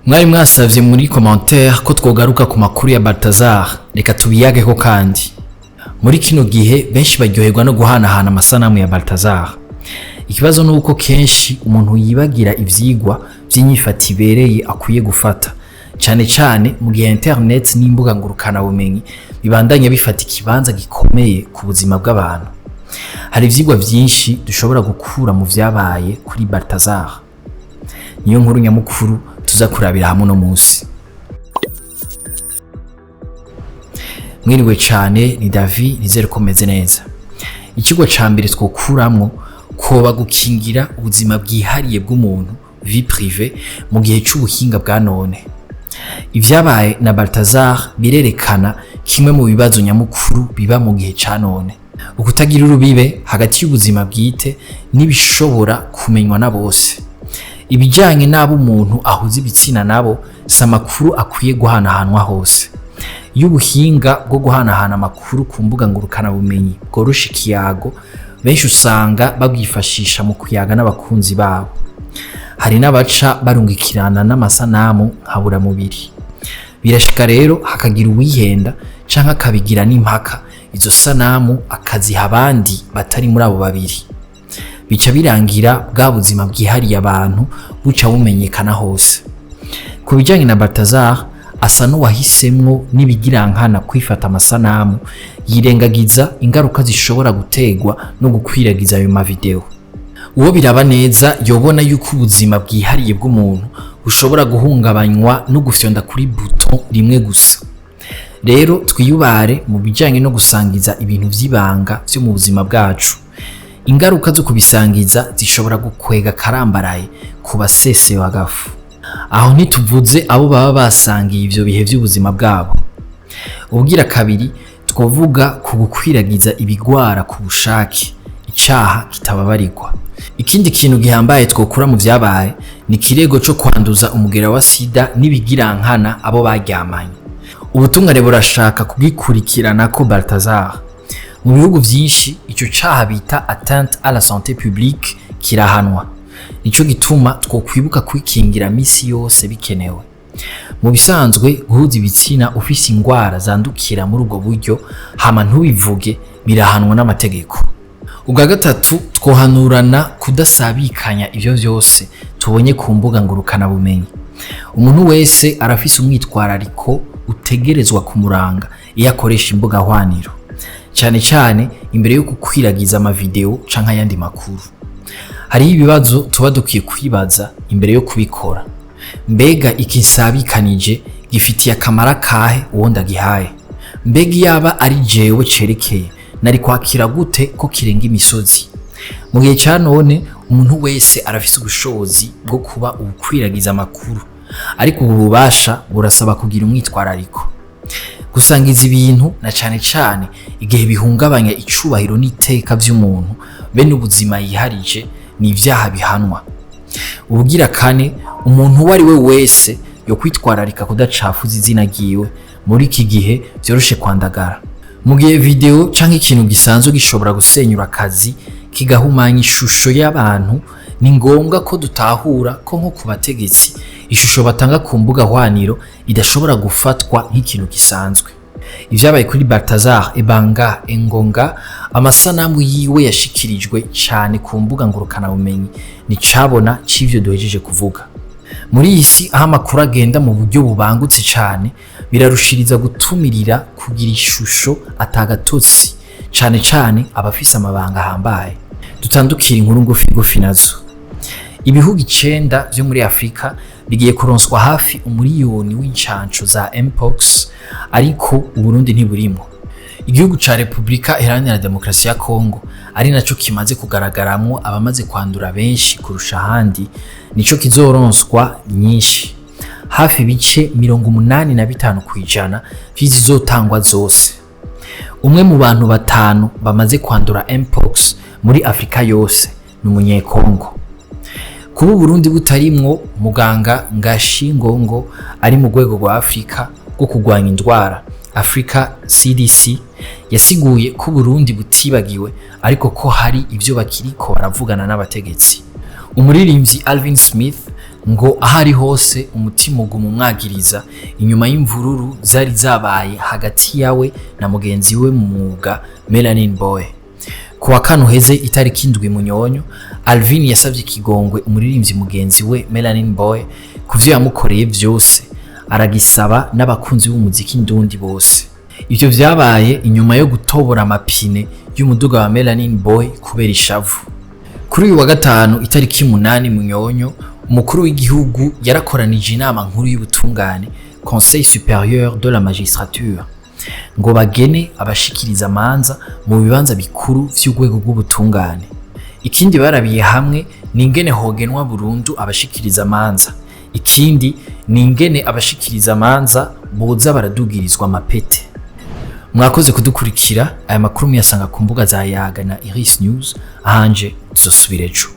Mwari mwasavye muri commentaire ko twogaruka ku makuru ya Baltazar, reka tubiyageko. Kandi muri kino gihe benshi baryoherwa no guhanahana amasanamu ya Baltazar. Ikibazo ni uko kenshi umuntu yibagira ivyigwa vy'inyifato ibereye akwiye gufata, cane cane mu gihe internet n'imbuga ngurukanabumenyi bibandanya bifata ikibanza gikomeye ku buzima bw'abantu. Hari ivyigwa vyinshi dushobora gukura mu vyabaye kuri Baltazar. Niyo nkuru nyamukuru tuza kurabira hamwe uno munsi. Mwiriwe cane, ni Davi, nizere ko meze neza. Ikigo ca mbere twokuramwo koba gukingira ubuzima bwihariye bw'umuntu, vie privée, mu gihe c'ubuhinga bwa none. Ivyabaye na Baltazar birerekana kimwe mu bibazo nyamukuru biba mu gihe ca none: ukutagira urubibe hagati y'ubuzima bwite n'ibishobora kumenywa na bose. Ibijanye n'abo umuntu ahuza ibitsina nabo si amakuru akwiye guhanahanwa hose. Iyo ubuhinga bwo guhanahana amakuru ku mbuga ngurukanabumenyi bworosha ikiyago, benshi usanga babwifashisha mu kuyaga n'abakunzi babo. Hari n'abaca barungikirana n'amasanamu nkaburamubiri. Birashika rero hakagira uwihenda canke akabigira n'impaka, izo sanamu akaziha abandi batari muri abo babiri. Bica birangira bwa buzima bwihariye abantu buca bumenyekana hose. Ku bijanye na Baltazar, asa n'uwahisemwo n'ibigirankana kwifata amasanamu, yirengagiza ingaruka zishobora gutegwa no gukwiragiza ayo mavideo. Uwo biraba neza yobona yuko ubuzima bwihariye bw'umuntu bushobora guhungabanywa no gufyonda kuri buto rimwe gusa. Rero twiyubare mu bijanye no gusangiza ibintu vy'ibanga vyo mu buzima bwacu. Ingaruka zo kubisangiza zishobora gukwega karambaraye ku basesewe agafu. Aho ntituvuze abo baba basangiye ivyo bihe vy'ubuzima bwabo. Ubwira kabiri, twovuga ku gukwiragiza ibigwara ku bushake, icaha kitababarirwa. Ikindi kintu gihambaye twokura mu vyabaye ni ikirego co kwanduza umugera wa sida n'ibigirankana abo baryamanye. Ubutungane burashaka kugikurikirana ko Baltazar. Mu bihugu vyinshi ico caha bita atteinte à la santé publique kirahanwa. Nico gituma twokwibuka kwikingira misi yose bikenewe. Mu bisanzwe, guhuza ibitsina ufise ingwara zandukira muri ubwo buryo hama ntubivuge birahanwa n'amategeko. Ubwa gatatu, twohanurana kudasabikanya ivyo vyose tubonye ku mbuga ngurukanabumenyi. Umuntu wese arafise umwitwarariko utegerezwa kumuranga iyo akoresha imbuga hwaniro, cane cane imbere yo gukwiragiza amavideo canke ayandi makuru. Hariho ibibazo tuba dukwiye kwibaza imbere yo kubikora. Mbega iki nsabikanije gifitiye akamaro akahe uwo ndagihaye? Mbega iyaba ari jewe cerekeye, nari kwakira gute ko kirenga imisozi? Mu gihe ca none umuntu wese arafise ubushobozi bwo kuba uwukwiragiza amakuru, ariko ubu bubasha burasaba kugira umwitwarariko. Gusangiza ibintu, na cane cane igihe bihungabanya icubahiro n'iteka vy'umuntu bene ubuzima yiharije, ni ivyaha bihanwa. Ubugira kane, umuntu uwo ari we wese yo kwitwararika kudacafuza izina ryiwe muri iki gihe vyoroshe kwandagara. Mu gihe video canke ikintu gisanzwe gishobora gusenyura akazi, kigahumanya ishusho y'abantu, ni ngombwa ko dutahura ko nko ku bategetsi, ishusho batanga ku mbuga hwaniro idashobora gufatwa nk'ikintu gisanzwe. Ivyabaye kuri Baltazar Ebanga Engonga, amasanamu yiwe yashikirijwe cane ku mbuga ngurukanabumenyi, ni cabona c'ivyo duhejeje kuvuga. Muri iyi si aho amakuru agenda mu buryo bubangutse cane, birarushiriza gutumirira kugira ishusho atagatotsi, cane cane abafise amabanga ahambaye. Dutandukira inkuru ngufi ngufi nazo. Ibihugu 9 vyo muri Afrika bigiye kuronswa hafi 1 miliyoni w'incanco za Mpox, ariko Uburundi ntiburimwo. Igihugu ca Repubulika Iharanira Demokarasi ya Kongo, ari naco kimaze kugaragaramwo abamaze kwandura benshi kurusha ahandi, nico kizoronswa nyinshi, hafi ibice 85% vy'izizotangwa zose. Umwe mu bantu batanu bamaze kwandura Mpox muri Afrika yose ni umunyekongo. Kuba Uburundi butarimwo, muganga Ngashi Ngongo ari mu rwego rwa Afrika rwo kurwanya indwara, Africa CDC, yasiguye ko Uburundi butibagiwe, ariko ko hari ivyo bakiriko baravugana n'abategetsi. Umuririmbyi Alvin Smith Ngo aho ari hose umutima uguma umwagiriza inyuma y'imvururu zari zabaye hagati yawe na mugenzi we mu mwuga Melanin Boy. Ku wa kane uheze, itariki 7 Munyonyo, Alvin yasabye ikigongwe umuririmbyi mugenzi we Melanin Boy ku vyo yamukoreye vyose, aragisaba n'abakunzi b'umuziki ndundi bose. Ivyo vyabaye inyuma yo gutobora amapine y'umuduga wa Melanin Boy kubera ishavu. Kuri uyu wa gatanu, itariki 8 Munyonyo, umukuru w'igihugu yarakoranije inama nkuru y'ubutungane, Conseil supérieur de la magistrature, ngo bagene abashikiriza amanza mu bibanza bikuru vy'urwego rw'ubutungane. Ikindi barabiye hamwe ni ingene hogenwa burundu abashikiriza amanza. Ikindi ni ingene abashikiriza amanza boza baradugirizwa amapete. Mwakoze kudukurikira. Aya makuru muyasanga ku mbuga za Yaga na Iris News. Ahanje tuzosubira ejo.